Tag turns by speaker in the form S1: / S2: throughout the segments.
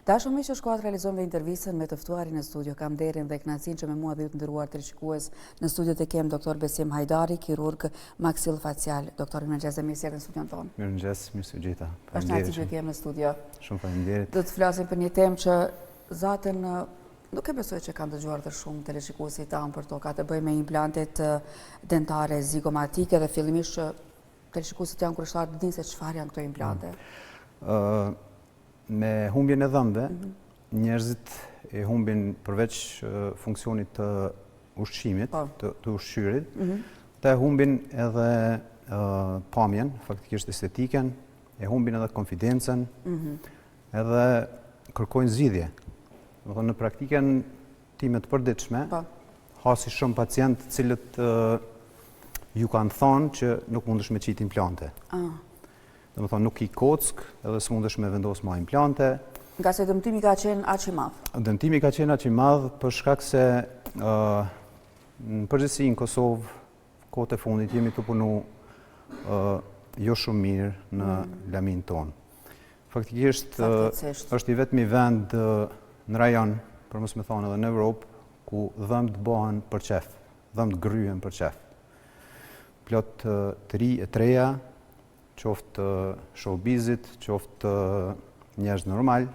S1: Dashur miq, është koha të realizojmë dhe intervistën me të ftuarin në studio. Kam nderin dhe kënaqësinë që me mua dhe ju të nderuar teleshikues në studio të kem doktor Besim Hajdari, kirurg maksillofacial. Doktor, mirëmëngjes dhe mirë se erdhe në studion
S2: tonë. Mirëmëngjes, mirë se ju gjeta.
S1: Është kënaqësi që ju kem në studio.
S2: Shumë faleminderit.
S1: Do të flasim për një temë që zaten nuk e besoj që kanë dëgjuar dhe shumë teleshikuesit tanë për to, ka të bëjë me implantet dentare zigomatike dhe fillimisht që teleshikuesit janë kureshtarë të dinë se çfarë janë këto implante.
S2: Mm. Me humbjen e dhëmbëve, mhm. njerëzit e humbin përveç funksionit të ushqimit, po. të, të ushqyerit, mm -hmm. e humbin edhe pamjen, faktikisht estetiken, e humbin edhe konfidencën, mm -hmm. edhe kërkojnë zgjidhje. Domethënë, në praktikën time të përditshme, po. hasi shumë pacientë të cilët ju kanë thonë që nuk mundesh me qitë implante. Ah. Domethënë, nuk ki kockë edhe s'mundesh me vendos ma implante.
S1: Ngase dëmtimi ka qenë aq i
S2: madh? Dëmtimi ka qenë aq i madh për shkak se në përgjithësi në Kosovë, kohët e fundit jemi tu punu jo shumë mirë në mm. laminë tonë. Faktikisht është i vetmi vend në rajon, për mos me thonë edhe në Evropë, ku dhëmbët bëhen për qef, dhëmbët grryhen për qef. Plot të ri e të reja, qoftë të showbizit, qoftë njerëz normal,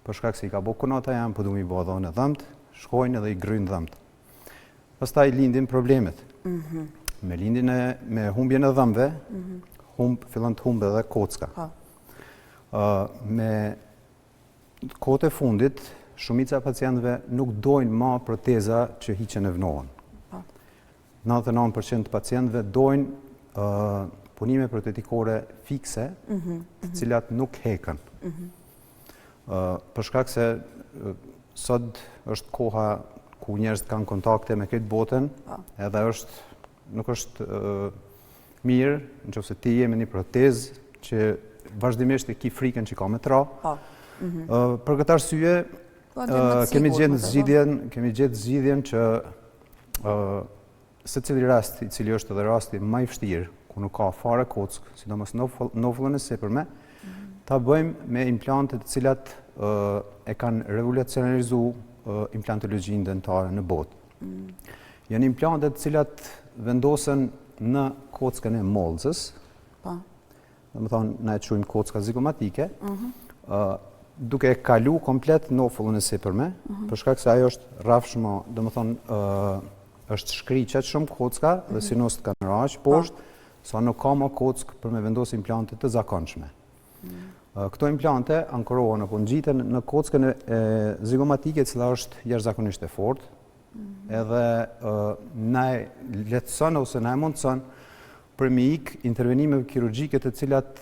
S2: për shkak se i ka bo kunata jem, po du m'i bo edhe unë dhëmbët, shkojnë edhe i grryjnë dhëmbët. Pastaj lindin problemet. Mm -hmm. Me lindjen e me humbjen e dhëmbëve, mm -hmm. humb fillon të humbë edhe kocka. Po. Uh, me kohët e fundit, shumica e pacientëve nuk dojnë ma proteza që hiqen e vnohen. Po. 99% të pacientëve dojnë punime protetikore fikse, mhm, të mhm. cilat nuk heken. Mhm. Për shkak se sot është koha ku njerëzit kanë kontakte me këtë botën, po. edhe është, nuk është mirë, në qoftë se ti je me një protezë që vazhdimisht e ki frikën që ka me t'ra. Po. Për këtë arsye, po, kemi gjetë zgjidhjen, kemi gjetë zgjidhjen që secili rast, i cili është edhe rasti ma i vështirë, ku nuk ka fare kockë, sidomos nofullën e sipërme, mhm. ta bëjmë me implante të cilat e kanë revolucionarizu implantologjinë dentare në botë. Mm. Janë implante të cilat vendosen në kockën e mollzës, po. Domethonë, na e quajmë kocka zigomatike, mhm. duke e kalu komplet nofullën e sipërme, mhm. për shkak se ajo është rrafshmo, domethonë, është shkri qaq shumë kocka dhe mhm. sinusët kanë ra aq po. poshtë, sa nuk ka më kockë për me vendos implante të zakonshme. Këto implante ankorohen apo ngjiten në kockën e zigomatike, e cila është jashtëzakonisht e fortë, edhe na e lehtëson ose na e mundëson për me ik intervenimeve kirurgjike të cilat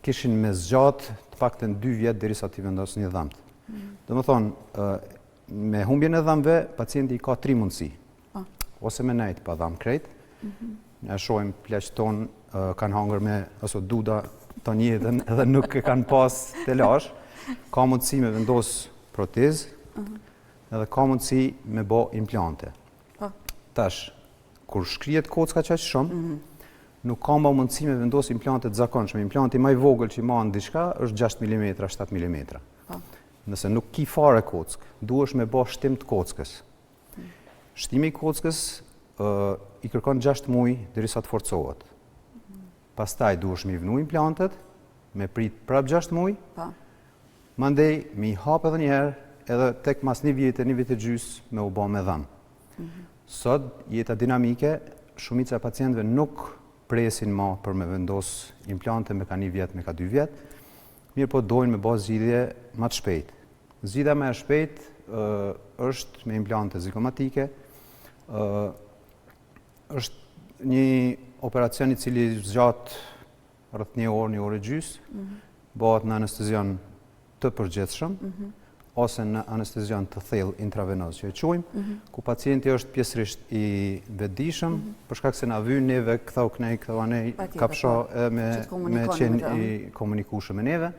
S2: kishin me zgjatë të paktën 2 vjet derisa t'i vendos një dhëmb. Mm. Domethonë, me humbjen e dhëmbëve, pacienti i ka tri mundësi. Po. Ose me nejtë pa dhëmb krejt, mm -hmm. ne shohim pleqtë tonë kanë hangër me aso duda tanë jetën edhe nuk e kanë pas telash, ka mundësi me vendos protezë, mm -hmm. edhe ka mundësi me bo implante. Po. Tash, kur shkrihet kocka qaq shumë, mm -hmm. nuk ka më mundësi me vendos implante të zakonshme. Implanti ma i vogël që man diçka është 6 mm, 7 mm. Po. Nëse nuk ki fare kockë, duhesh me bo shtim të kockës. Mm. Shtimi i kockës uh, i kërkon 6 muaj derisa të forcohet. Mm. Pastaj duhesh me i vnu implantet, me prit prap 6 muaj. Po. Mandej me i hap edhe një herë, edhe tek mas një vjetë, një vjet e gjys, me u bo me dhëmb. Mm -hmm. Sot, jeta dinamike, shumica e pacientëve nuk presin ma për me vendos implante me ka një vjet, me ka dy vjet, mirëpo dojnë me bo zgjidhje ma të shpejt. Zgjidhja më e shpejt është me implante zigomatike, është një operacion i cili zgjat rreth një orë, një orë e gjysë, mm -hmm. bëhet në anestezion të përgjithshëm, mm -hmm. ose në anestezion të thellë intravenoz që e quajmë, mm -hmm. ku pacienti është pjesërisht i vetëdijshëm, mm -hmm. për shkak se na vyn neve ktheu knej, ktheu anej, kafsho po, me me qenë i komunikueshëm me neve.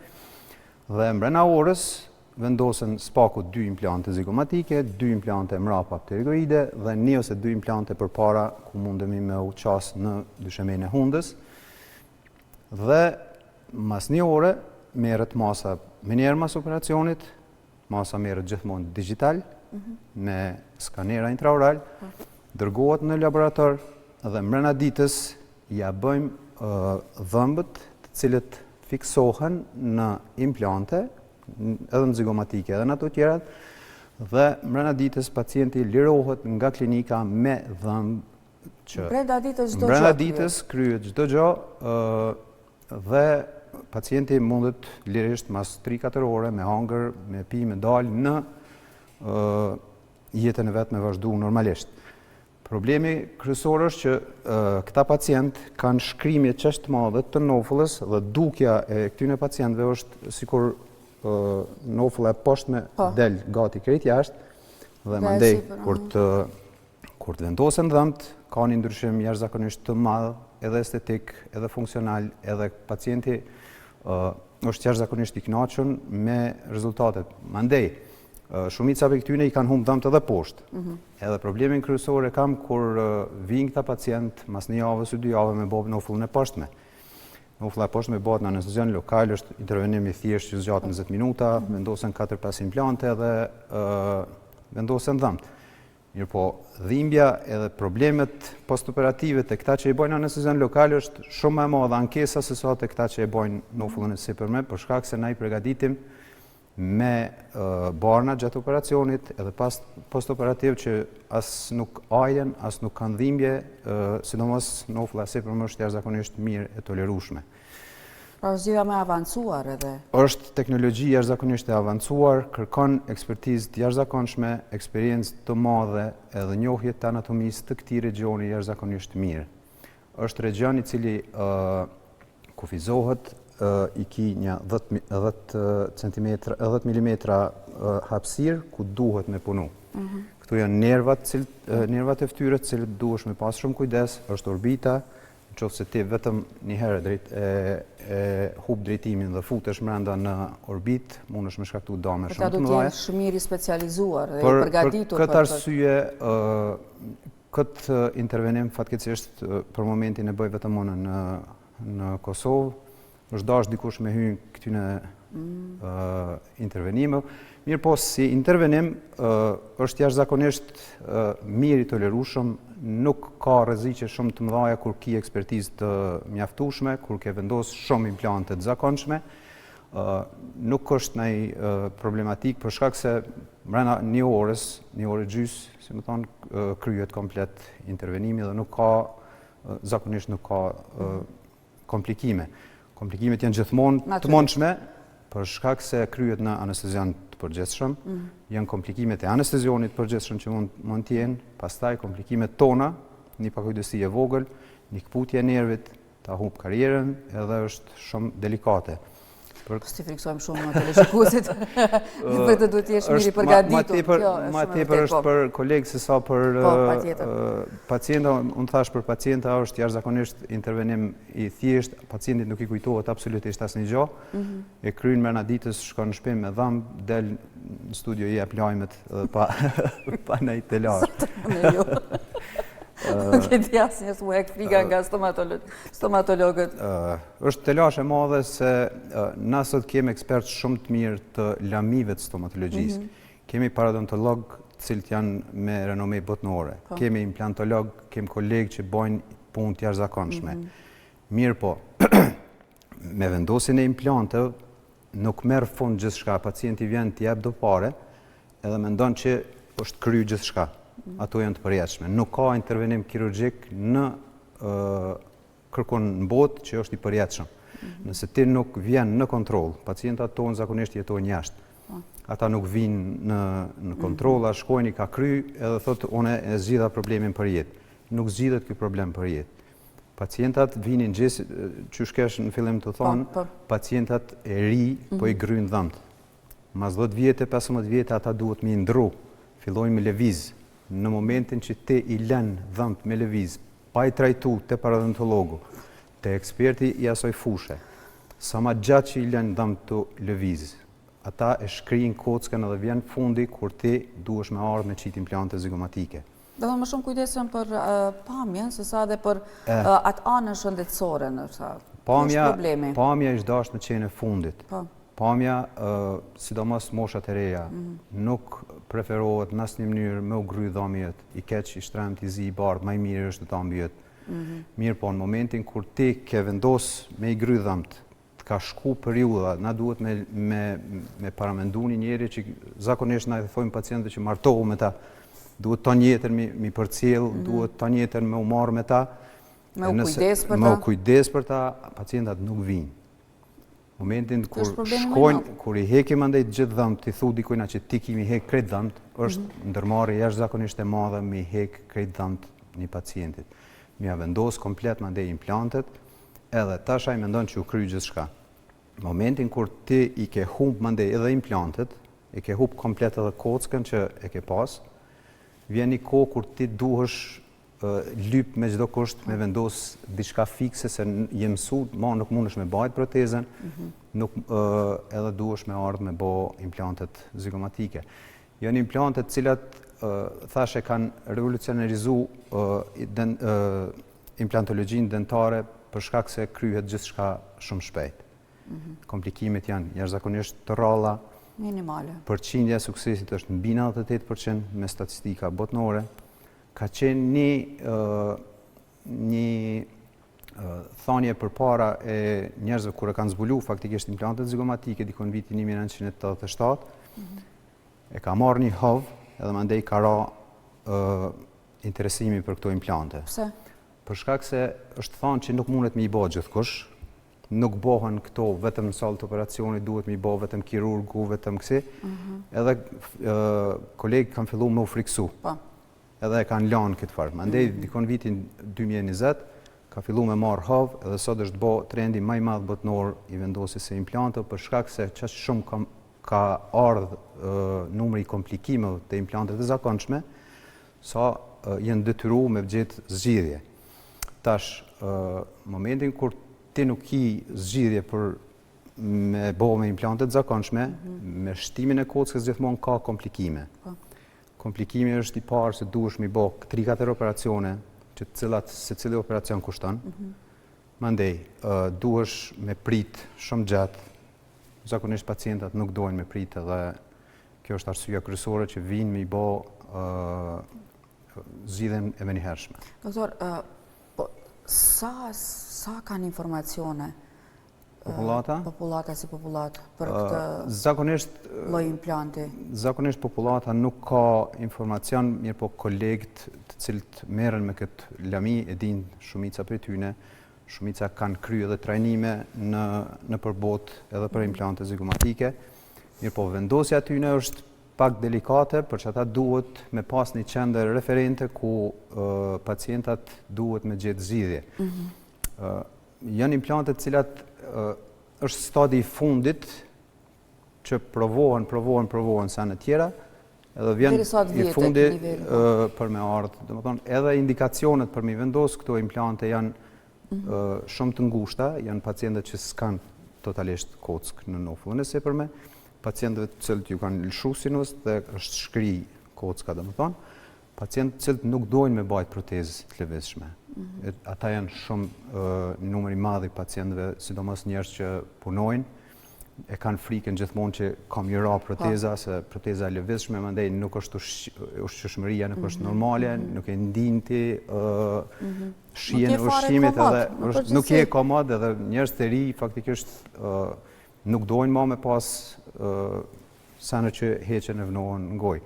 S2: Dhe mbrena orës vendosen së paku dy implante zigomatike, dy implante mrapa pterigoide dhe një ose dy implante përpara ku mundemi me u qas në dyshemenë e hundës. Dhe mas një ore merret masa Menjëherë mas operacionit, masa merret gjithmonë digjital, mhm. me skanera intraoral, po. dërgohet në laborator dhe mrena ditës ja bëjmë dhëmbët të cilët fiksohen në implante, edhe në zigomatike edhe në ato tjerat, dhe mrena ditës pacienti lirohet nga klinika me dhëmbë
S1: që... Brenda ditës çdo
S2: gjë Brenda ditës kryhet çdo gjë dhe pacienti mundet lirisht mas 3-4 ore me hangër, me pi, me dalë në jetën e vet me vazhdu normalisht. Problemi kryesor është që këta pacient kanë shkrimje qaq të madhe të nofullës dhe dukja e këtyne pacientëve është sikur nofulla e poshtme po. del gati krejt jashtë dhe mandej kur të kur të vendosen dhëmbët ka një ndryshim jashtëzakonisht të madh edhe estetik, edhe funksional, edhe pacienti është jashtëzakonisht i kënaqur me rezultatet. Mandej, shumica prej këtyne i kanë humb dhëmbët edhe poshtë. Mhm. Edhe problemin kryesor e kam kur vijnë këta pacient mas një javë ose dy javë me bo nofullën e poshtme. Nofulla e poshtme bëhet në anestezion lokal, është intervenim i thjeshtë që zgjat 20 minuta, mhm. vendosen 4-5 implante dhe vendosen dhëmbët. Mirëpo, dhimbja edhe problemet postoperative te këta që i bojnë anestezion lokal është shumë më e madhe ankesa se sa te këta që e bojnë nofullën e sipërme, për shkak se na i pregaditim me barna gjatë operacionit edhe pas postoperativ që as nuk ajlen, as nuk kanë dhimbje, sidomos nofulla e sipërme është jashtëzakonisht mirë e tolerueshme.
S1: Pra është zgjidhja më e avancuar edhe?
S2: Është teknologji jashtëzakonisht e avancuar, kërkon ekspertizë të jashtëzakonshme, eksperiencë të madhe edhe njohje të anatomisë të këtij regjioni jashtëzakonisht mirë. Është regjion i cili kufizohet, i ki një 10 cm, 10 mm hapësirë ku duhet me punu. Mhm. Këtu janë nervat, nervat e fytyrës, të cilët duhesh me pas shumë kujdes, është orbita, në qoftë se ti vetëm një herë drejt, e, e hup drejtimin dhe futesh mrenda në orbitë, mundesh me shkaktu dame shumë
S1: të mëdha. Për ta shumë mirë i specializuar dhe i përgatitur.
S2: Për këtë arsye, Këtë intervenim fatkeqësisht për momentin e bëj vetëm unë në në Kosovë. Është dashtë dikush me hy këtyne mm. intervenime. Mirëpo, si intervenim është jashtëzakonisht mirë i tolerueshëm, nuk ka rreziqe shumë të mëdha kur ki ekspertizë të mjaftueshme, kur ke vendos shumë implante të zakonshme, nuk është naj problematikë për shkak se mrena një orës, një orë e gjysë, si me thonë, kryhet komplet intervenimi dhe nuk ka, zakonisht nuk ka komplikime. Komplikimet janë gjithmonë të mundshme, për shkak se kryhet në anestezion të përgjithshëm, mm. janë komplikimet e anestezionit të përgjithshëm që mund, mund të jenë, pastaj komplikimet tona, një pakujdesi e vogël, një këputje e nervit, ta hup karrierën edhe është shumë delikate.
S1: Për... Po s'i frikësojmë shumë teleshikuesit, për të duhet të jesh mirë i përgatitur.
S2: Ma tepër, ma tepër është po. për kolegë se sa për po, pacienta, unë thash për pacienta është jashtëzakonisht intervenim i thjesht, pacientit nuk i kujtohet absolutisht asnjë gjë, mhm. e kryen mrena ditës, shkon në shpi me dhëmbë, del në studio i jep lajmet dhe pa, pa naj
S1: telash. Nuk e di asnjë s'mu hek frika nga stomatologët.
S2: Është telash e madhe se na sot kemi ekspert shumë të mirë të lamive të stomatologjisë. Mhm. Kemi parodontolog të cilët janë me renome botnore. Po. Kemi implantolog, kemi kolegë që bojnë punë të jashtëzakonshme. Mhm. Mirëpo, me vendosjen e implanteve nuk merr fund gjithçka, pacienti vjen t'i jep do pare edhe mendon që është kry gjithçka. Mm. Ato janë të përjetshme. Nuk ka intervenim kirurgjik në kërkun në botë që është i përjetshëm. Mm. Nëse ti nuk vjen në kontroll, pacientat tonë zakonisht jetojnë jashtë. Po. Ata nuk vijnë në, në mm. kontroll, mm. shkojnë i ka kry edhe thotë unë e zgjidha problemin për jetë. Nuk zgjidhet ky problem për jetë. Pacientat vinin gjithë, qysh kesh në fillim të thonë, po, po. pacientat e ri po i mhm. gryn dhëmbët. Mas 10 vjetë, 15 vjetë, ata duhet me i ndrru, fillojnë me lëviz. Në momentin që ti i len dhëmbët me lëviz, pa i trajtu te parodontologu, te eksperti i asoj fushe, sa ma gjatë që i len dhëmbët tu lëviz, ata e shkrijnë kockën edhe vjen fundi kur ti duhesh me ardhë me qitë implante zigomatike.
S1: Do të më shumë kujdesen për pamjen, se sa edhe për atë anën shëndetësore, ndoshta.
S2: Pamja, pamja ishte dashtë me qenë e fundit. Po. Pamja, sidomos moshat e reja, mhm. nuk preferohet në asnjë mënyrë me u grry dhami jot, i keq, i shtremt, i zi, i bardhë, ma i mirë është dhami jot. Mhm. Mirëpo, në momentin kur ti ke vendos me i grry dhëmbët, të ka shku periudha, na duhet me, me, me paramendu një njeri që zakonisht na i thojmë pacientëve që martohu me ta, duhet tanë jetën me, me përcjell, mm -hmm. duhet tanë jetën me u marrë me ta.
S1: Me u kujdes për ta.
S2: Me u kujdes për ta, pacientat nuk vinë. Momentin kur shkojnë, kur i hekim mandej të gjithë dhëmbët, ti thu dikujna që ti ki me i hek krejt dhëmbët, është mm -hmm. ndërmarrje jashtëzakonisht e madhe me i hek krejt dhëmbët një pacientit. Me ia vendos komplet mandej implantet, edhe tash ai mendon që u kry gjithçka. Momentin kur ti i ke humb mandej edhe implantet, e ke humb komplet edhe kockën që e ke pas, vjen një kohë kur ti duhesh lyp me çdo kusht me vendos diçka fikse se je mësu, ma nuk mundesh me bajt protezën, mhm. nuk edhe duhesh me ardhë me bo implantet zigomatike. Janë implante të cilat thash e kanë revolucionarizu implantologjinë dentare për shkak se kryhet gjithçka shumë shpejt. Mhm. Komplikimet janë jashtëzakonisht të rralla.
S1: Minimale.
S2: Përqindja e suksesit është mbi 98% me statistika botnore. Ka qenë një një thanje përpara e njerëzve kur e kanë zbulu faktikisht implantet zigomatike diku në vitin 1987, mm -hmm. e ka marrë një hov edhe mandej ka ra interesimi për këto implante.
S1: Pse?
S2: Për shkak se është thanë që nuk mundet me i bo gjithkush, nuk bohen këto vetëm në sallë të operacionit, duhet me i bo vetëm kirurgu, vetëm kësi, mm -hmm. edhe kolegë kanë fillu me u friksu.
S1: Po.
S2: Edhe e kanë lanë këtë farë. Mandej, mm -hmm. dikun vitin 2020, ka fillu me marrë hov, edhe sot është bo trendi ma i madh botnor i vendosjes së implanteve, për shkak se qaq shumë ka, ka ardhë numri i komplikimeve të implanteve të zakonshme, sa janë detyru me gjetë zgjidhje. Tash, momentin kur ti nuk ki zgjidhje për me bo me implante të zakonshme, mm -hmm. me shtimin e kockës gjithmonë ka komplikime. Po. Komplikimi është i parë se duhesh me bo 3-4 operacione, që të cilat secili operacion kushton. Mm -hmm. Mandej, duhesh me prit shumë gjatë, zakonisht pacientat nuk dojnë me prit edhe kjo është arsyeja kryesore që vinë me i bo zgjidhjen e menjëhershme.
S1: Doktor, po, sa, sa kanë informacione
S2: Popullata?
S1: Popullata si popullatë për këtë
S2: zakonisht,
S1: lloj implanti?
S2: Zakonisht popullata nuk ka informacion, mirëpo kolegët të cilët merren me këtë lami e dinë shumica prej tyne, shumica kanë kry edhe trajnime në, nëpër botë edhe për mhm. implante zigomatike, mirëpo vendosja e tyne është pak delikate, për që ata duhet me pas një qendër referente ku pacientat duhet me gjetë zgjidhje. Mm -hmm. Janë implante të cilat është stadi i fundit që provohen, provohen, provohen sene tjera, edhe vjen i fundi po. për me ardhë. Domethonë, edhe indikacionet për me vendos këto implante janë mhm. shumë të ngushta, janë pacientët që s'kanë totalisht kockë në nofullën e sipërme, pacientëve të cilët ju kanë lëshu sinus dhe është shkri kocka, domethonë, pacientët të cilët nuk dojnë me bajt protezë të lëvizshme. Mm -hmm. Ata janë shumë numër i madh i pacientëve, sidomos njerëz që punojnë, e kanë frikën gjithmonë që ka me i ra proteza, po. se proteza e lëvizshme, mandej nuk është ushqyeshmëria, nuk është mhm, normale, mm -hmm. nuk e ndin ti mm -hmm. shijen e ushqimit edhe është, nuk je komod edhe njerëz të ri faktikisht uh, Nuk dojnë ma me pas sene që heqen e vnohen në gojë.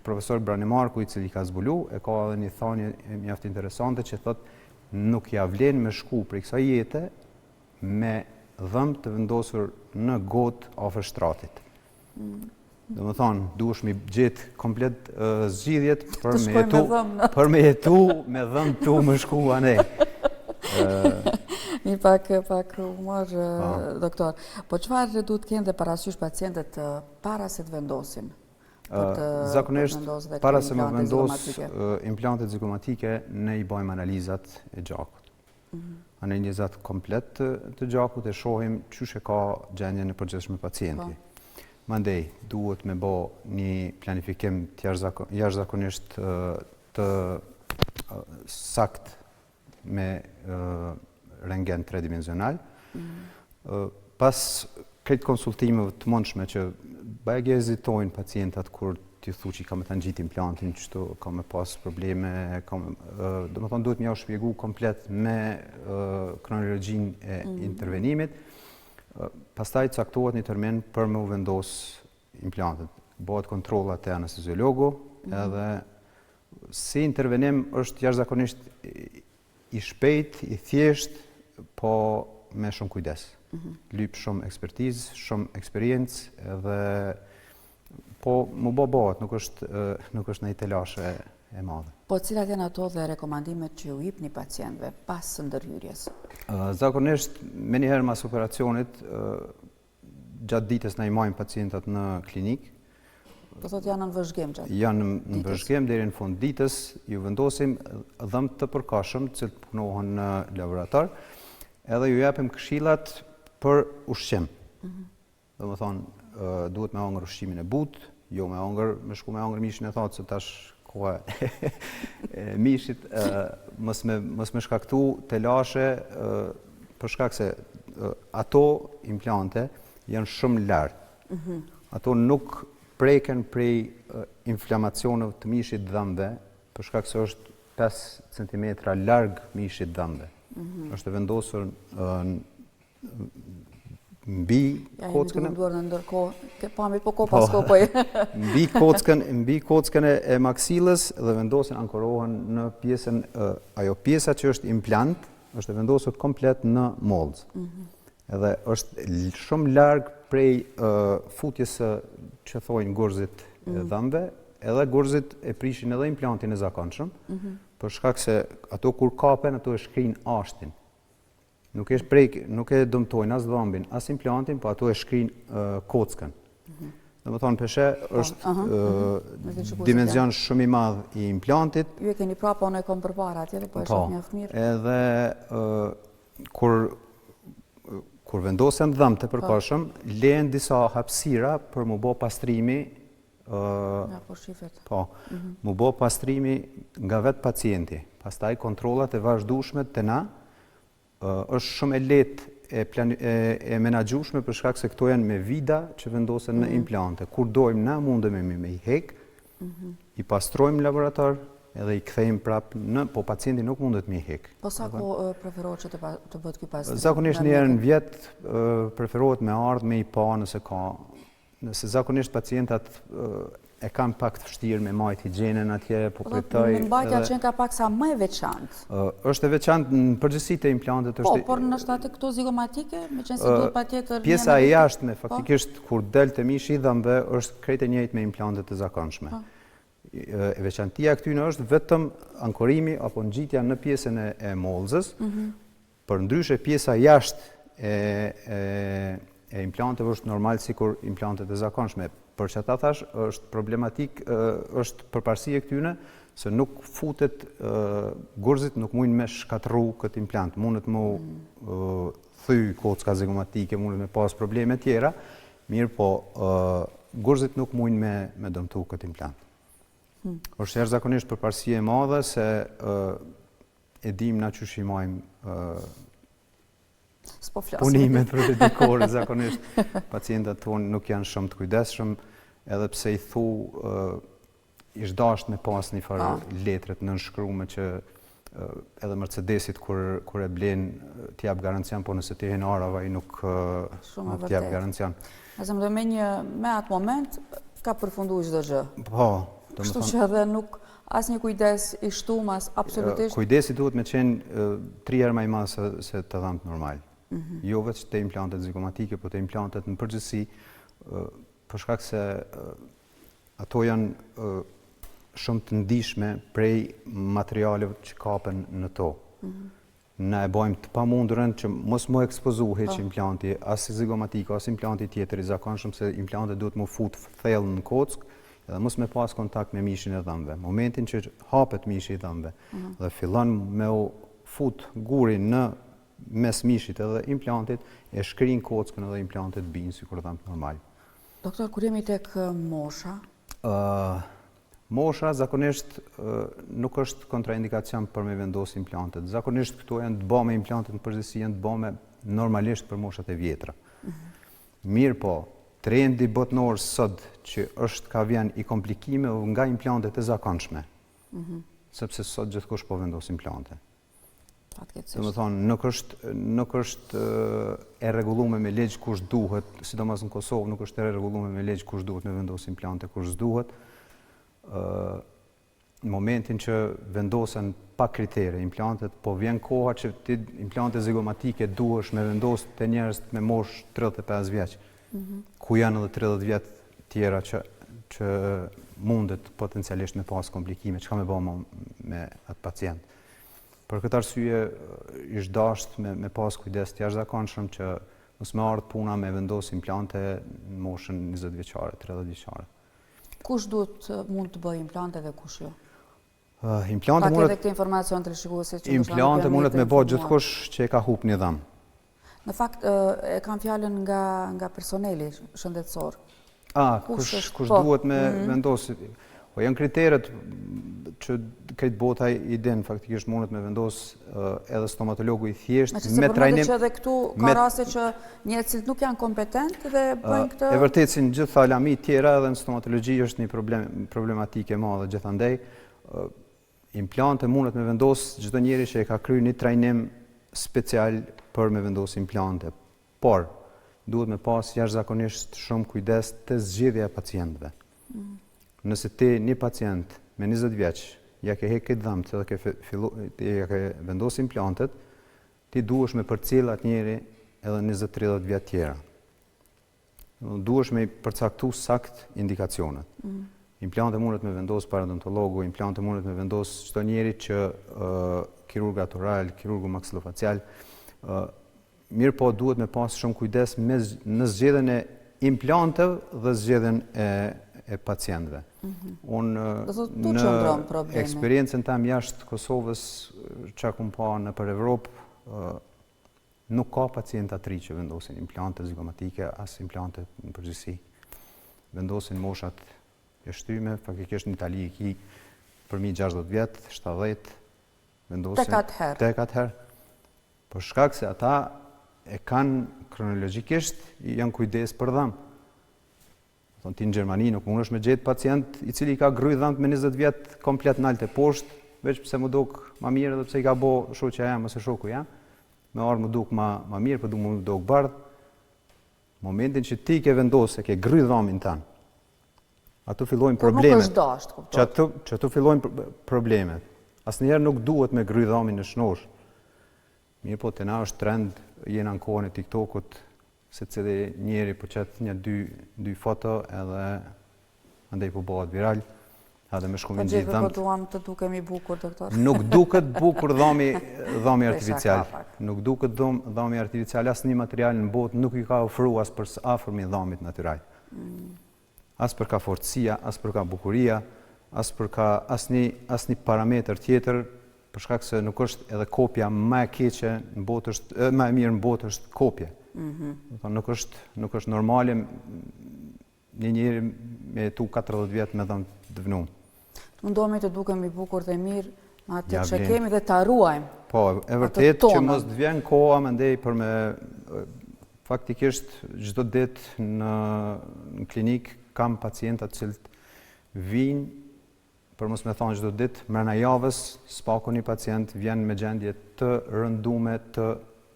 S2: Profesor Branemarku i cili ka zbulu, e ka edhe një thanje mjaft interesante që thot nuk ja vlen me shku prej kësaj jete me dhëmbë të vendosur në gotë afër shtratit. Mm. Domethonë, duhesh me gjetë komplet zgjidhjet për me jetu, për me jetu, me dhëmbë tu me shku anej.
S1: Një pak, pak humor, po. doktor. Po çfarë duhet të kenë dhe parasysh pacientët para se të vendosin?
S2: Zakonisht, para se me vendos implantet zigomatike, ne i bajmë analizat e gjakut. Mhm. Analizat komplet të gjakut e shohim qysh e ka gjendjen e përgjithshme pacienti. Po. Mandej, duhet me bo një planifikim të jashtëzakonisht të sakt me rengen tredimensional. Mhm. Pas krejt konsultimeve të mundshme që bajagi hezitojnë pacientat kur t'i thu që ka me ta ngjit implantin, qëtu ka me pas probleme, ka me, domethonë duhet me jau shpjegu komplet me kronologjinë e mm. intervenimit, pastaj caktohet një termin për me u vendos implantet. Bëhet kontrolla te anesteziologu, mm. edhe si intervenim është jashtëzakonisht I shpejtë, i thjeshtë, po me shumë kujdes. Mm -hmm. Lyp shumë ekspertizë, shumë eksperiencë edhe po m'u bo bohet, nuk është nuk është ndonjë telashe e
S1: madhe. Po cilat janë ato dhe rekomandimet që ju jipni pacientëve pas ndërhyrjes?
S2: Zakonisht menjëherë mas operacionit Gjatë ditës na i majmë pacientat në
S1: klinikë. Do thotë janë në vëzhgim
S2: gjatë ditës? Janë në vëzhgim deri në fund ditës, ju vendosim dhëmbë të përkohshëm, të cilët punohen në laborator, edhe ju japim këshillat për ushqim. Mm -hmm. Domethonë, duhet me hongër ushqimin e butë, jo me hongër, me shku me hongër mishin e thatë, se tash koha e mishit, mos me, mos me shkaktu telashe, për shkak se ato implante janë shumë lart. Mm -hmm. Ato nuk preken prej inflamacioneve të mishit dhëmbëve, për shkak se është 5 cm larg mishit dhëmbëve. Mm -hmm. Është e vendosur mbi
S1: kockën. Ja, duar në ndërkohë, ke pamje po ko pas po,
S2: po. mbi kockën, mbi kockën e, e maksilës dhe vendosen ankorohen në pjesën ajo pjesa që është implant, është e vendosur komplet në mollzë. Mm -hmm. Edhe është shumë larg prej uh, futjes së që thojnë gurzit mm -hmm. dhëmbëve, edhe gurzit e prishin edhe implantin e zakonshëm, mm -hmm. për shkak se ato kur kapen, ato e shkrijnë ashtin. Nuk e prek, nuk e dëmtojnë as dhëmbin, as implantin, po ato e shkrijnë kockën. Mm -hmm. Domethonë, peshe po, është uh -huh, mhm. dimension shumë i madh i implantit.
S1: Ju e keni prapa, unë e kom përpara atje dhe po e po, shoh mjaft
S2: mirë. Edhe kur kur vendosen dhëmbët e po. përkohshëm, lehen disa hapësira për m'u bo pastrimi
S1: Ja, po shifet.
S2: Po, mhm. m'u bo pastrimi nga vetë pacienti. Pastaj kontrollat e vazhdueshme te na është shumë e lehtë e, plan, e, e menaxhueshme për shkak se këto janë me vida që vendosen në mhm. implante. Kur dojmë na mundemi me, me i hek, mm -hmm. i pastrojmë në laborator edhe i kthejmë prap në, po pacienti nuk mundet me i
S1: hek. Po sa kohë preferohet që të, pa, të bëhet ky pastrim?
S2: Zakonisht një herë në vjet preferohet me ardhë me i pa nëse ka Nëse zakonisht pacientat e kanë pak të vështirë me majt higjienën atje,
S1: po po përtoj... Mbajtja që ka pak sa më e veçantë.
S2: Është e veçantë në përgjithësi te implantet
S1: është... Po, por ndoshta te këto zigomatike, meqenëse duhet patjetër...
S2: Pjesa e jashtme, po. faktikisht, kur del te mishi i dhëmbëve, është krejt e njëjtë me implantet e zakonshme. Po. E veçantia e këtyne është vetëm ankorimi apo ngjitja në pjesën e, e mollzës, mm -hmm. Përndryshe pjesa jashtë e e e implanteve është normal sikur implantet e zakonshme. Për qata thash është problematik është përparësi e këtyne se nuk futet gurzit nuk mujnë me shkatrru këtë implant, mundet m'u mm. thy kocka zigomatike, mundet me pas probleme tjera, mirëpo gurzit nuk mujnë me, me dëmtu këtë implant. Hmm. është jashtëzakonisht përparësi e madhe se e dim na qysh i majmë punimet protetike, zakonisht pacientat tonë nuk janë shumë të kujdesshëm, edhe pse i thu ish dasht me pas një farë po. letre të nënshkrume që edhe Mercedesit kur, kur e blen të jap garancion, po nëse ti hin arave, ai nuk, nuk të jap garancion.
S1: Nëse më me një, me atë moment, ka përfundu çdo gjë.
S2: Po,
S1: Kështu që edhe nuk, Asnjë kujdes i shtum as
S2: absolutisht. Kujdesi duhet me qenë tri herë ma i madh se, se te dhëmbët normal. Mm -hmm. Jo veç te implantet zigomatike, po te implantet në përgjithësi, për shkak se ato janë shumë të ndishme prej materialeve që kapen në to. Mm -hmm. Na e bajmë të pamundurën që mos m'u ekspozu hiç po. implanti, as zigomatik, as implanti tjetër i zakonshëm, se implantet duhet m'u fut thellë në kockë, edhe mos me pas kontakt me mishin e dhëmbëve. Momentin që hapet mishi i dhëmbëve mm -hmm. dhe fillon me u fut guri në mes mishit edhe implantit, e shkrin kockën edhe implantet bijnë sikur dhëmbët
S1: normal. Doktor, kur jemi tek mosha?
S2: Uh, Mosha zakonisht nuk është kontraindikacion për me vendos implantet. Zakonisht këto janë të bame implantet në përgjithësi janë të bame normalisht për moshat e vjetra. Mm -hmm. Mirëpo, trendi botnor sot që është ka vjen i komplikimeve nga implantet e zakonshme, mm -hmm. sepse sot gjithkush po vendos implante.
S1: Fatkeqësisht.
S2: Domethonë, nuk është, nuk është e rregullume me ligj kush duhet, sidomos në Kosovë, nuk është e rregullume me ligj kush duhet me vendos implante, kush s'duhet. Ë në momentin që vendosen pa kritere implantet, po vjen koha që ti implante zigomatike duhesh me vendos te njerëz me moshë 35 vjeç. Mm -hmm. Ku janë edhe 30 vjet tjera që që mundet potencialisht me pas komplikime, çka me ba me atë pacient. Për këtë arsye ish dasht me, me pas kujdes të jashtëzakonshëm që mos me ardhë puna me vendos implante në moshën 20 vjeçare, 30 vjeçare.
S1: Kush duhet mund të bëjë implante dhe kush jo?
S2: Uh, implante mundet...
S1: Pak edhe këtë informacion të shikuesit
S2: që Implante mundet me bo gjithkush që e ka hup një dhëmb.
S1: Në fakt, e kam fjalën nga, nga personeli shëndetësor.
S2: A, kush, kush, kush po. duhet me mm -hmm. vendosë? Po janë kriteret që krejt bota i din, faktikisht mundet me vendos edhe stomatologu i thjesht
S1: me trajnim. që edhe këtu ka raste që njerëzit nuk janë kompetent dhe bëjnë këtë...
S2: E vërtet si në gjitha lamitë tjera edhe në stomatologji është një problem, problematike e madhe gjithandej. Implante mundet me vendos çdo njeri që e ka kry një trajnim special për me vendos implante. Por, duhet me pas jashtëzakonisht shumë kujdes te zgjedhja e pacientëve. Mm. Nëse ti një pacient me 20 vjeç ja ke hek krejt dhëmbët edhe ke fillu ja ke vendos implantet, ti duhesh me përcjell atë njeri edhe 20-30 vjet tjera. Duhesh me i përcaktu sakt indikacionet. Mm. Implante mundet me vendos parodontologu, implante mundet me vendos çdo njeri që uh, kirurgat oral, kirurgu maksilofacial, uh, Mirëpo duhet me pas shumë kujdes me në zgjedhjen e implanteve dhe zgjedhjen e e pacientëve. Mm
S1: -hmm. Unë në
S2: eksperiencën tem jashtë Kosovës, çka kum pa nëpër Evropë, nuk ka pacienta të ri që vendosin implante zigomatike, as implante në përgjithësi. Vendosin moshat e shtyme, faktikisht në Itali i ki përmi 60 vjet, 70,
S1: vendosin tek atëherë.
S2: Tek atëherë. Për shkak se ata e kanë kronologjikisht janë kujdes për dhëmb. Thonë ti në Gjermani nuk mundesh me gjetë pacient i cili i ka grry dhëmbët me 20 vjet komplet nalt e poshtë, veç pse m'u duk ma mirë edhe pse i ka bo shoqja jem ose shoku jem, me ardhë m'u duk ma, ma mirë, po du m'u duk bardh. Momentin që ti ke vendosë, ke grry dhamin tan, aty fillojnë
S1: problemet. Nuk është dashtë,
S2: kuptohet. Që aty, që aty fillojnë problemet. Asnjëherë nuk duhet me grry dhamin e shnosh. Mirëpo, te na është trend, jena në kohën e TikTokut, secili njeri po qet një dy, dy foto edhe andej po bëhet viral, edhe me shku me
S1: po ngjit dhëmbët. Po duam të dukemi bukur, doktor.
S2: Nuk duket bukur dhami, dhami artificial. Nuk duket dhom, dhami artificial, asnjë material në botë nuk i ka ofru as për së afërmi dhamit natyral. Mm. As për ka fortësia, as për ka bukuria, as për ka asnjë asnjë parametër tjetër, për shkak se nuk është edhe kopja më e keqe në botë është më e mirë në botë është kopje. Mm -hmm. Do thonë nuk është nuk është normale një njeri me jetu 40 vjet me dhëmbë të
S1: vnum. Të mundohemi të dukemi bukur dhe mirë, me atë që kemi dhe ta ruajmë.
S2: Po, e vërtet që mos të vjen koha mandej për me faktikisht çdo ditë në, në klinikë kam pacienta të cilët vijnë për mos me thonë çdo ditë, mrena javës, s'paku një pacient vjen me gjendje të rëndume të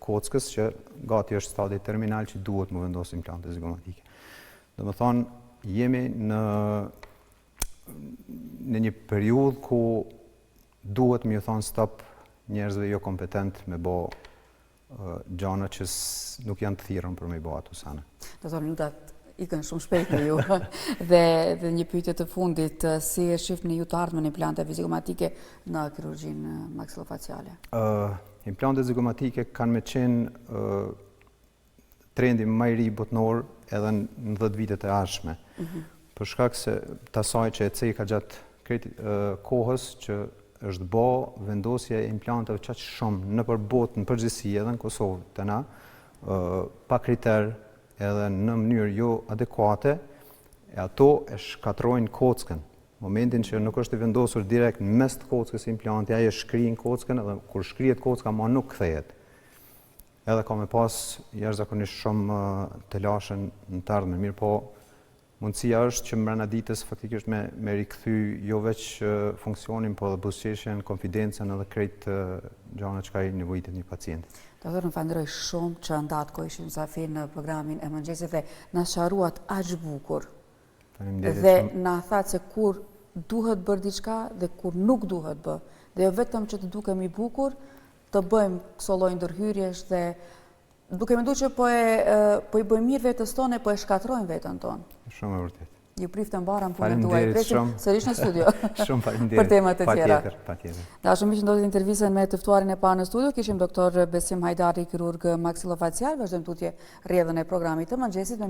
S2: kockës që gati është stadi terminal që duhet me vendos implante zigomatike. Domethonë, jemi në në një periudhë ku duhet me ju thonë stop njerëzve jo kompetent me bo gjana që nuk janë të thirrun për me i bo ato
S1: sene. Do të minutat ikën shumë shpejt me ju. dhe, dhe një pyetje të fundit, si e shifni ju të ardhmen e implanteve zigomatike në kirurgjinë maksilofaciale?
S2: Uh, implantet zigomatike kanë me qenë uh, trendi më i ri botnor edhe në 10 vitet e ardhshme. Mm -hmm. Për shkak se të asaj që e ceka gjatë krejt kohës që është bo vendosja e implanteve qaq shumë nëpër botë në përgjithësi edhe në Kosovë te na, pa kriter edhe në mënyrë jo adekuate, e ato e shkatrojnë kockën. Momentin që nuk është i vendosur direkt në mes të kockës implanti, ai e shkrin kockën edhe kur shkrihet kocka ma nuk kthehet. Edhe ka me pas jashtëzakonisht shumë telashe në të ardhmen, mirëpo mundësia është që mbrenda ditës faktikisht me me rikthy jo veç funksionin, po edhe buzëqeshjen, konfidencën edhe krejt gjanat çka i nevojitet një
S1: pacienti. Doktor, ju falënderoj shumë që ndatë kohë ishit mysafir në programin e mëngjesit dhe na sqaruat aq bukur.
S2: Faleminderit
S1: Dhe na thatë se kur duhet bërë diçka dhe kur nuk duhet bërë. Dhe jo vetëm që të dukemi bukur, të bëjmë këso lloj ndërhyrjesh dhe duke mendu që po e po i bëjmë mirë vetes tonë, po e shkatërrojmë veten
S2: tonë. Shumë e vërtetë.
S1: Ju priftë e mbara në punën tuaj.
S2: Presim
S1: sërish në studio.
S2: Shumë faleminderit.
S1: Për tema të tjera.
S2: Patjetër, patjetër.
S1: Dashur miq, ndoqët intervistën me të ftuarin e parë në studio, kishim doktor Besim Hajdari, kirurg maksilofacial. Vazhdojmë tutje rrjedhën e programit të mëngjesit me.